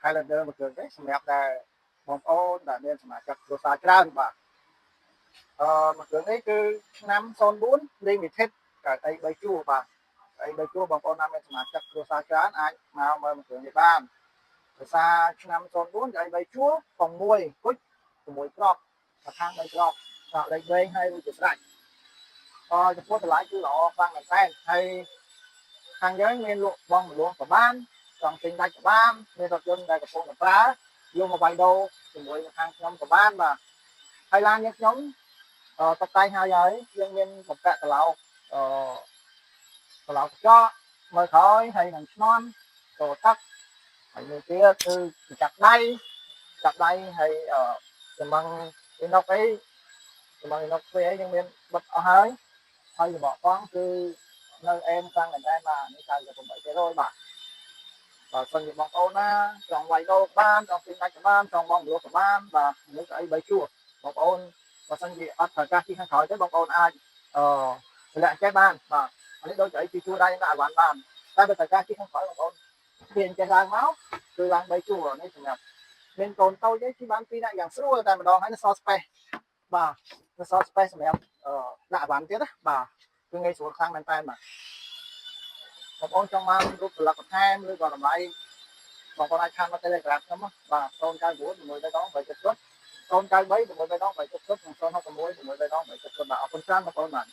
Highlander មួយគ្រឿងទេសម្រាប់តែបងប្អូនដែលមានសមាជិកគ្រួសារច្រើនបាទអឺមួយគ្រឿងនេះគឺឆ្នាំ04 Limited កៅអី3ជួរបាទកៅអី3ជួរបងប្អូនណាមានសមាជិកគ្រួសារច្រើនអាចមកមើលមួយគ្រឿងនេះបានភាសាឆ្នាំ04កៅអី3ជួរកង1គុជ6គ្រាប់ម្ខាង3គ្រាប់ដាក់លេខវែងហើយរួចជាស្រេចអឺចំពោះតម្លៃគឺល្អខ្លាំងមែនតើហើយខាងយើងមានលក់បងមលងក៏បានចង់ទិញដាច់ក៏បានមានរថយន្តដែលកំពុងតែប្រើយកមកវាយដូរជាមួយនឹងខាងខ្ញុំក៏បានបាទហើយឡានយើងខ្ញុំអឺតបតែងហើយហើយយើងមានបំពាក់ត្រឡោកអឺត្រឡោកកញ្ចក់មើលក្រោយហើយនឹងឈ្នន់តទឹកហើយមួយទៀតគឺចាប់ដៃចាប់ដៃហើយអឺចម្បាំងអ៊ីណុកអីចម្បាំងអ៊ីណុកទ្វេអីយើងមានបិទអស់ហើយហើយរបកកង់គឺនៅអែមខ្លាំងមែនតើបាទនេះ98%បាទបើសិនជាបងប្អូនណាចង់វាយដូរបានចង់ទិញដាច់ក៏បានចង់បងលក់ក៏បានបាទនេះក៏អី3ជួរបងប្អូនបើសិនជាអត់ត្រូវការជិះខាងក្រោយទេបងប្អូនអាចអឺតម្លាក់ចេះបានបាទអានេះដូចជាអីពីជួរដែរដាក់អីវ៉ាន់បានតែបើត្រូវការជិះខាងក្រោយបងប្អូនទាញចេះឡើងមកគឺឡើង3ជួរនេះសម្រាប់មានកូនតូចឯងជិះបានពីរនាក់យ៉ាងស្រួលតែម្ដងហើយនៅសល់ space បាទនៅសល់ space សម្រាប់អឺដាក់អីវ៉ាន់ទៀតណាបាទគឺងាយស្រួលខ្លាំងមែនតើបាទបងប្អូនចង់បានរូបស្លឹកបន្ថែមឬក៏តម្លៃបងប្អូនអាច chat មក Telegram ខ្ញុំបាទ099 6ដង870 093 6ដង870និង066 6ដង870បាទអរគុណច្រើនបងប្អូនបាទ។